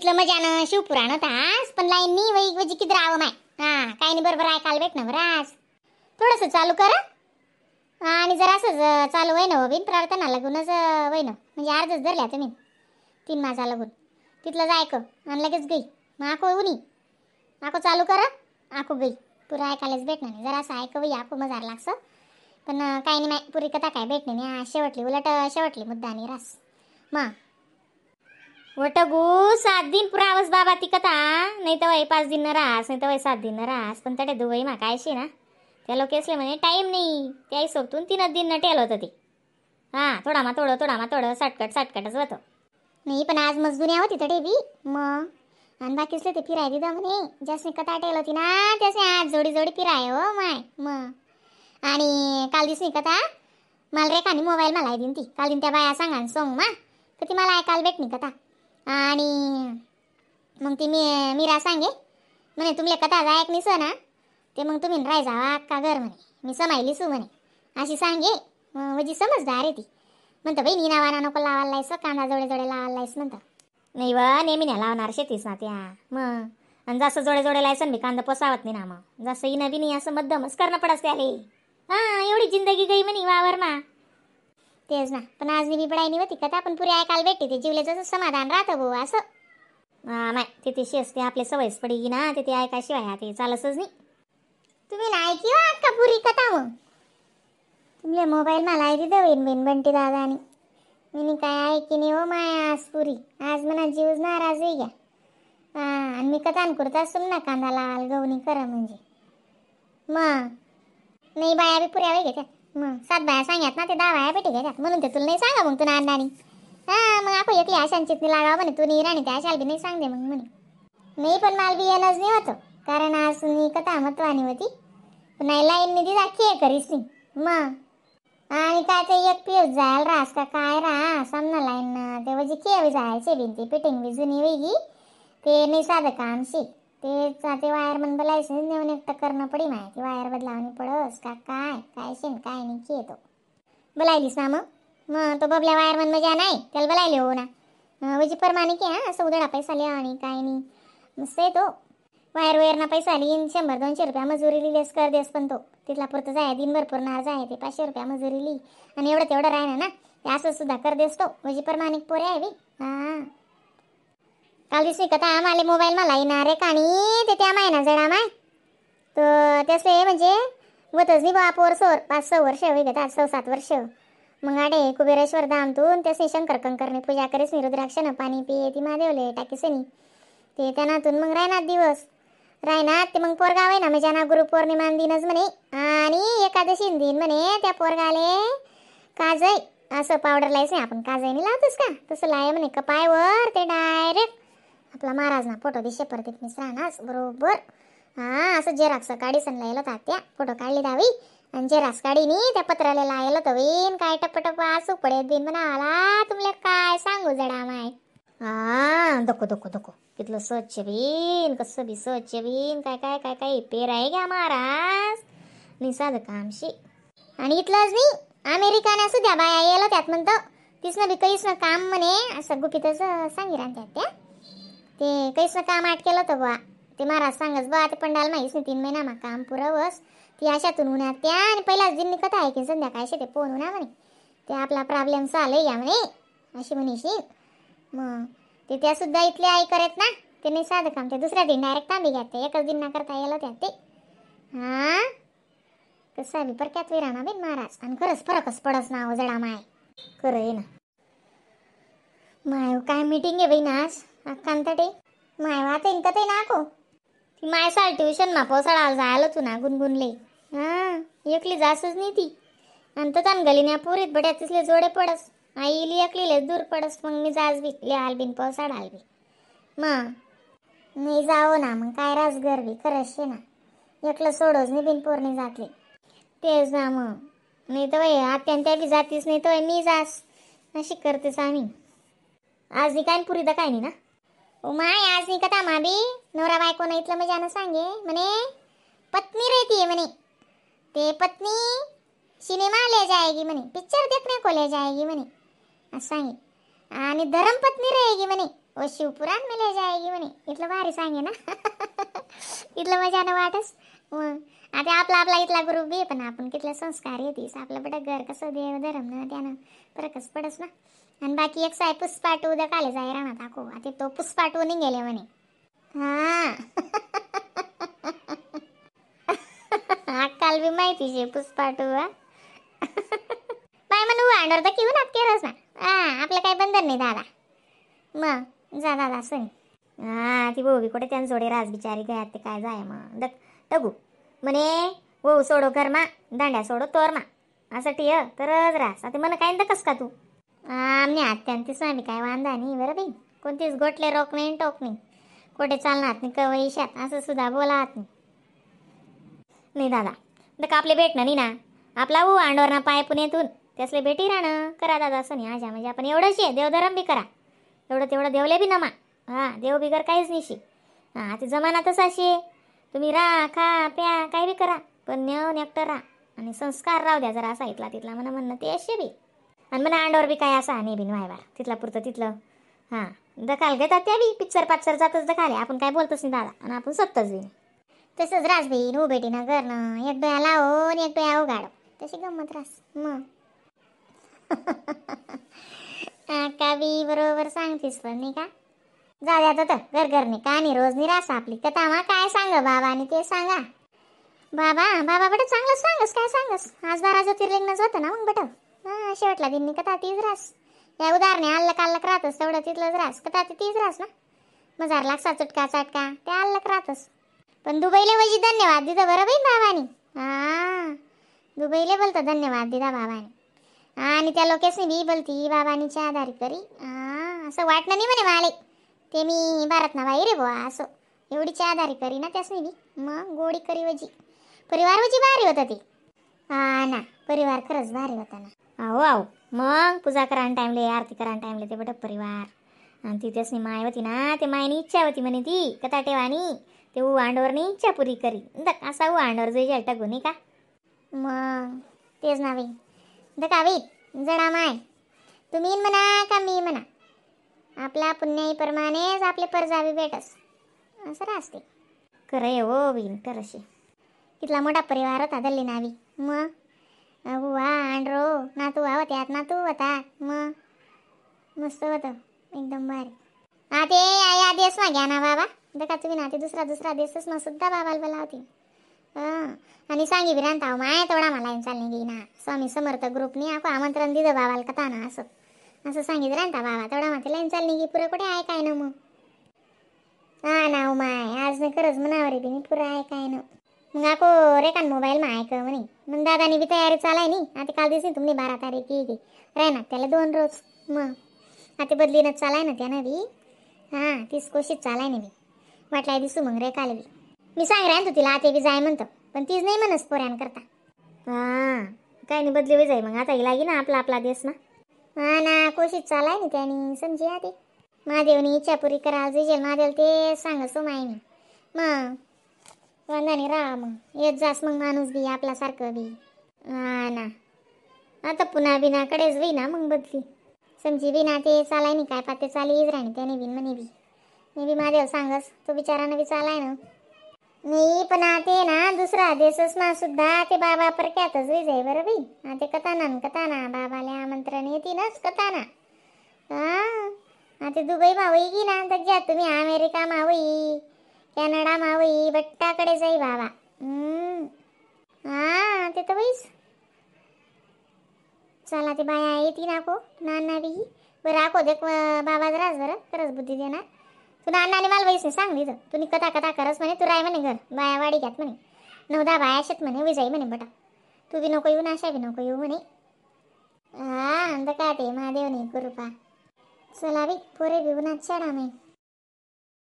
इथलं मजानं शिवपुराण होतं आज, पण लाईन नाही वई वजी किती राहावं माय. हा काय नाही बरोबर ऐकायला भेटणं बरं आज. थोडंसं चालू करा आणि जर असंच चालू होय ना हो बिन प्रार्थना लागूनच होय ना, म्हणजे अर्धच धरल्या तुम्ही 3 माझा लागून तिथलंच ऐक आणि लगेच गई. मग आखो उनी आखो चालू करा आखो गई पुरं ऐकायलाच भेटणार नाही. जरा असं ऐक वई आखो मजार लागतं, पण काही नाही माय पुरी कथा काय भेटणे नाही. शेवटली उलट शेवटली मुद्दा नाही रास. मग वट गु 7 दिन पुरावस बाबा ती कथा, नाही तर वय 5 दिन न रास, नाही तर वय 7 दिन न रास. पण तडे दुबई मा काय शे ना त्या लोक असले म्हणे टाईम नाही, त्याही सोबतून 3 दिन न टेल होतं ते. हां थोडा मा थोडं थोडा मा थोडं साटकट साटकटच होतं. नाही पण आज मस्त दुनिया होती तडे बी. मग आणि बाकीचले ते फिराय दिलं म्हणे, ज्यासनी कथा टेल होती ना त्यासनी आज जोडी जोडी फिराय हो माय. मग आणि काल दिसनी कथा मला रेखानी मोबाईल मला दिन ती काल दिन त्या बाया सांगा ना सोंग मा तर ती मला ऐकायला भेटनी कथा. आणि मग ती मी मीरा सांगे म्हणे तुमले कथा ऐक नाही ना ते मग तुम्ही राह जावा अक्का घर म्हणे मी समायली सू म्हणे अशी सांगे. म्हणजे समजदार आहे ती. म्हणतं बाई नी नावाना नको लावायला लायस कांदा जोडे जोडे लावायला लायस म्हणतं. नाही वा नेहमी नाही लावणार शेतीच ना त्या. मग आणि जास्त जोडे जोडे लायसन बी कांदा पोसावत नाही ना, मग जास्त इनं बी नाही असं मध्यमच करणं पडस त्याले. हां एवढी जिंदगी गई म्हणे वावर मा. तेच ना, पण आज बी पडाय नाही होती कथा, पण पुरी ऐकायला भेटते ते जीवले जसं समाधान राहतं भाऊ असं. हां माय ते तशी असते आपल्या सवयच पडी ना ते ते ऐकाशिवाय ते चालतच नाही. तुम्ही ना ऐकी हो अक्का पुरी कथा. मग तुमले मोबाईल मला ऐकी दवीन बिन बंटी दादानी मी काय ऐकी नाही हो माय आज पुरी. आज म्हणा जीवच नाराज होई घ्या. हां आणि मी कथा करत असतो ना कांदा लावाल गवणी करा म्हणजे. मग नाही बाया बी पुऱ्या वय घेत्यात. मग 7 बाया सांग्यात ना ते 10 बाया पेटी घेत्यात म्हणून ते तुला नाही सांगा मग तुला अण्णानी. हां मग आपण एकली आशांचित लागावं म्हणे तू नाही राणी त्या आशाला बी नाही सांगते मग म्हणे. नाही पण मला बी येणंच नाही होतं कारण आज मी कथा महत्वानी होती, पण नाही लाईन मी दिला खेळ करीस नाही. मग आणि काय ते एक पीस जायला रास का काय राहा सामना लाईन ना ते म्हणजे खेळ जायचे बिन ती फिटिंग बी जुनी वेगळी ते नाही साधं काम शी ते ते वायर मन बोलायचं नेऊन एकटं करणं पडी माय ती वायर बदलावणी पडस का काय काय शेन काय नाही की येतो बोलायलीस ना. मग मग तो बबल्या वायर मन मजा नाही त्याला बोलायले हो ना म्हणजे परमाने की हां असं उधळा पैसा लिहा आणि काय नाही मस्त येतो वायर वायर ना पैसा लिहिन 100-200 रुपया मजुरी लिहिलेस कर देस, पण तो तिथला पुरतं जाय दिन भरपूर नार जाय ते 500 रुपया मजुरी लिही आणि एवढं तेवढं राहणार ना ते असं सुद्धा कर देस तो म्हणजे परमानिक पोरे आहे बी. हां काल दिवशी कथा आम्हाला मोबाईल मला येणार रे काणी ते त्या मायना जडा माय तर त्याचे म्हणजे होतच नाही बा पोर सोर 5-6 वर्ष होई घेतात 6-7 वर्ष. मग आडे कुबेरेश्वर धामतून त्याचे शंकर कंकरने पूजा करीस नि रुद्राक्षनं पाणी पिये ती महादेवले टाकीसनी ते त्यानातून मग राहणार दिवस राहणार ते मग पोरगा होय ना म्हणजे ना गुरु पौर्णिमा दिनच म्हणे आणि एकादशी दिन म्हणे त्या पोरगाले काजय असं पावडर लायच नाही आपण काजय नाही लावतोस का तसं लाय म्हणे कपायवर ते डायरेक्ट आपला महाराज ना फोटो दिशे परत मिश्रानास बरोबर. हां असं जेराक्स काढी सन लायला होता त्या फोटो काढली दावी आणि जेराक्स काढीनी त्या पत्राला लायला होतं विन काय टप्प टप्प आसू पडेल बिन म्हणाला तुमले काय सांगू जडा माय. हां धको धको धको कितलं स्वच्छ बिन कसं बी स्वच्छ बिन काय काय काय काय पेर आहे घ्या महाराज नाही साधं कामशी. आणि इथलंच नाही अमेरिकाना सुद्धा बाया यायला त्यात म्हणतं तिसनं बी काहीच ना काम म्हणे असं गुपितच सांगी राहत्यात त्या ते काहीच ना काम आट केलं होतं बुवा ते महाराज सांगच बा ते पंडाल माहीच नाही 3 महिना मा काम पुरवस ती अशातून उन्हात त्या आणि पहिलाच दिन कथा आहे की संध्याकाळशी ते फोन उन्हा म्हणे ते आपला प्रॉब्लेम चालू या म्हणे अशी म्हणीशी. मग ते त्या सुद्धा इथले आई करत ना ते नाही साधं काम ते दुसऱ्या दिन डायरेक्ट तांबी घ्यात ते एकच दिन ना करता यायला त्यात ते. हां कसं बी परक्यात विराणा बिन महाराज आणि खरंच फरकच पडस ना हो जडा माय खरं आहे ना माय. काय मीटिंग आहे बाई ना आज अक्कांतटे माय वात इनकत आहे ना को ती माय साल ट्युशन मा पोसाळा जायला तू ना गुणगुणले. हां एकली जासच नाही ती आणि तो तान गली पुरीत बड्या तिसले जोडे पडस आईली एकलीले दूर पडस मग मी जास बी लिहाल बिन पावसाळ आल बी मग नाही जावं ना मग काय रास गरबी खरंच शे ना एकलं सोडोच नाही बिन पोरणी जातली तेच ना. मग नाही तर बाई आत्यान त्या बी जातीच नाही तर मी जास अशी करतेच आम्ही. आज नाही काय पुरी तर काय नाही ना ओ my आज नाही कथा मा बी नवरा बायको ना इथलं मजानं सांगे म्हणे पत्नी रहती है म्हणे ते पत्नी सिनेमा ले जाएगी म्हणे पिक्चर देखने को ले जाएगी म्हणे असं सांगे आणि धर्मपत्नी रहेगी म्हणे वो शिवपुराण में ले जाएगी म्हणे. इथलं भारी सांगे ना, इथलं मजा ना वाटस. मग आता आपला आपला इथला ग्रुप बी, पण आपण कितले संस्कार येतीस आपलं बट घर कसं देव धरम ना त्यानं फरकच पडस ना. आणि बाकी एक साय पुष्पा टू दकाले जाय राहणार टाकू. आता तो पुष्पा टू निघेले म्हणे. हा अक्काल बी माहिती शे पुष्पा टू. हा बाय म्हणू अंडर तर किऊ नात केरस ना. हा आपलं काही बंधन नाही दादा. मग जा दादा सनी. हा ती भाऊ बी कुठे त्यां जोडे राज बिचारी गयात ते काय जाय मग दक टगू म्हणे वो सोडो घरमा दांड्या सोडो तोरमा असं टिय तरच रास. आता मला काय कस का तू आमने आत्यांती स्वामी काय वांदा नाही बरं बाई. कोणतीच गोटले रोक नाही टोक नाही, कुठे चालणार नाही कवईशात असं सुद्धा बोलात नाही. नाही दादा तर आपले भेटणं नाही ना आपला ऊ अंडोर ना पाय पुण्यातून त्यासले भेटी राहणं करा दादा. असं नाही आजा म्हणजे आपण एवढंच आहे देवधरम बी करा एवढं तेवढं देवले बी नमा. हा देव बिगर काहीच नाही. हा ते जमाना तसा अशी तुम्ही राहा खा प्या काय बी करा पण नेऊन एकटं राहा आणि संस्कार राहू द्या जरा असा इथला तिथला म्हणा म्हणणं ते असे बी. आणि म्हणा अंडावर बी काय असा नाही बिन व्हायवार तिथला पुरतं तिथलं. हां दखाल घेतात त्या बी पिक्चर पाचर जातच दखाले आपण काय बोलतोच नाही दादा आणि आपण सत्तच बी. तसंच रास बी नो बेटी ना करणं एक डोळ्या लावून एक डोळ्या उघाडो तशी गंमत रास. मग का बी बरोबर सांगतीस पण नाही का. जा द्या तर घर घर नाही का नाही रोज नाही रास आपली कथा मा काय सांग बाबा आणि ते सांगा बाबा बाबा बट चांगलं सांगस काय सांगस. आज 12 ज्योतिर्लिंगच होतं ना मग बट. हां शेवटला दिननी कथा तीच रास या उदाहरणे आल्लक आल्लक राहतस तेवढं तिथलंच रास कथा ती तीच रास ना. मजार लागसा चुटका चाटका ते आल्लक राहतस. पण दुबईले वजी धन्यवाद दिदा बरं बाई बाबानी. हां दुबईले बोलतो धन्यवाद दिदा बाबानी. आणि त्या लोकेसनी बी बोलती बाबानीच्या आधारित करी. हां असं वाटणं नाही म्हणे मला ते मी भारत ना बाई रे बुवा असं एवढीच्या आधारी करी ना त्यासनी बी. मग गोडी करी वजी परिवार वजी भारी होता ती. हा ना परिवार खरंच भारी होता ना. अहो आहो मग पूजा करान टाईमले आरती करान टाईमले ते बट परिवार. आणि ती त्यासनी माय होती ना ते मायनी इच्छा होती म्हणे ती कथा ठेवानी ते ऊ अंडवरनी इच्छा पुरी करी दक असा ऊ अंडवर जाई टाकू नाही का. मग तेच ना बाई दका बाई जडा माय तुम्ही म्हणा का मी म्हणा आपला पुण्याईप्रमाणेच आपले परजावी भेटस असं राहते. खरं आहे हो बीन खरंशी. कितला मोठा परिवार होता दल्ली नावी. मग बुवा आंड्रो नातू होत्यात नातू होतात मग मस्त होतं एकदम भारी. हा ते या देश मा घ्या ना बाबा दका तुम्ही ना ते दुसरा दुसरा देशच मग सुद्धा बाबाला बोलावती. हां आणि सांगी बिरांता माय तेवढा मला चालणे गी ना स्वामी समर्थ ग्रुपनी आको आमंत्रण दिलं बाबाला कथा ना असं असं सांगितलं राहता बाबा तेवढा माते लाईन चालली की पुरं कुठे आहे काय ना मग. हा ना माय आज नाही खरंच म्हणावर बी पुरं आहे काय ना मग आको रेकान मोबाईल मा ऐक म्हणे. मग दादानी बी तयारी चालाय नाही आता काल दिवशी तुम्ही 12 तारीख ये राहणार त्याला 2 रोज मग आता बदलीनच चालाय ना त्यानं बी. हां तीच कोशिश चालाय ना मी वाटलाय दिसू मग रेकाल बी मी सांग राहीन तू तिला आता बी जाय म्हणतो पण तीच नाही म्हणस पोऱ्यांकरता. हां काय नाही बदली बी जाई मग आता ही लागी ना आपला आपला देश ना. हा ना कोशिश चालाय ना त्यानी समजी आते महादेवनी इच्छा पुरी करायला जुजेल महादेव ते सांगसो माय मी. मग वंदानी राहा मग येत जास मग माणूस बी आपल्यासारखं बी. हा ना आता पुन्हा बिनाकडेच बी ना मग बदली समजी बी ना ते चालाय नाही काय पाते चालीच राहणे त्याने बिन म्हणे बी मी बी महादेव सांगस तो बिचारानं बी चालाय ना. नाही पण ते ना दुसरा देशच ना सुद्धा ते बाबा परक्यातच जाई बरं बाई. हा ते कथाना कथाना बाबाला आमंत्रण येतीनच कथाना. हा ते दुबई मावई की ना तर ज्या तुम्ही अमेरिका मावई कॅनडा मावई बट्टाकडे जाई बाबा. हा ते तर बाईच चला ते बाया येते ना को नाना बी बरं आको देख बाबा जरास बरं खरंच बुद्धी देणार. तू नानाने मला बाईस सांग दिलं तुम्ही कथा कथा करस म्हणे तू राय म्हणे घर बाया वाडी घ्यात म्हणे 9-10 बाया शेत म्हणे विजाई म्हणे बटा तू बी नको येऊ ना अशा बी नको येऊ म्हणे. हा अंत काय ते महादेवने कृपा. चला बी पोरे बी उन्हात शाळा नाही.